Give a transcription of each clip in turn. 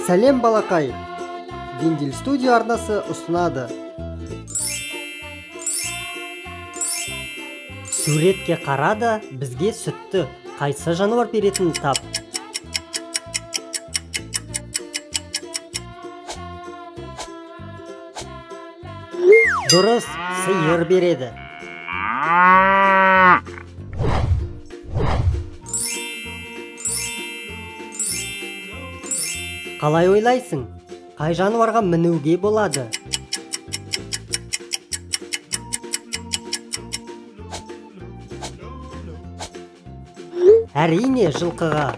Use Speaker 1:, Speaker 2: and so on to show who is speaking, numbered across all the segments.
Speaker 1: Сәлем балақай! Вендель студия арнасы ұсынады. Суретке қара да, бізге сүтті қайсы жануар беретінін тап. Дұрыс, сиыр береді. Қалай ойлайсың, қай жануарға мінуге болады? Әрине, жылқыға.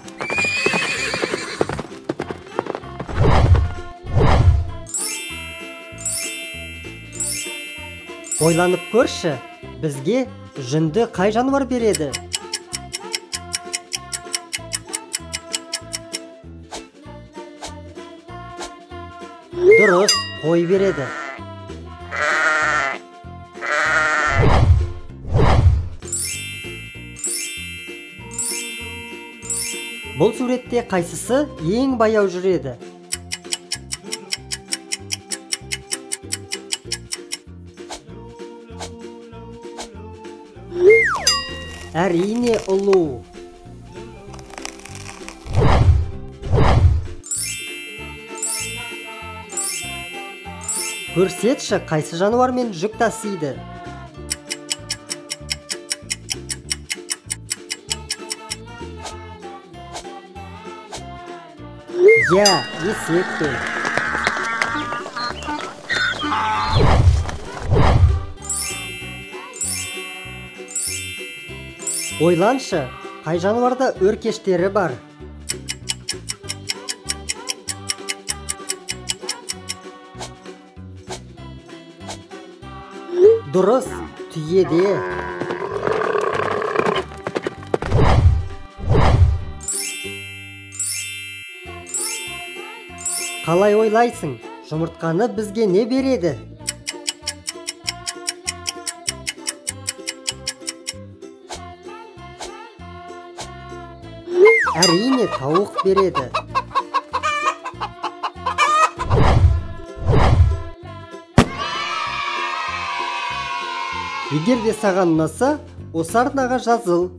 Speaker 1: Ойланып көрші, бізге жүнді қай жануар береді? Дұрыс, қой береді. Бұл суретте қайсысы ең баяу жүреді? Әрине, ұлу. Көрсетші, қайсы жануармен жүк тасиды? Иә, есекпен. Ойланшы, қай жануарда өркештері бар? Дұрыс, түйеде. Қалай ойлайсың, жұмыртқаны бізге не береді? Әрине, тауық береді. Егер де саған ұнаса, осы арнаға жазыл.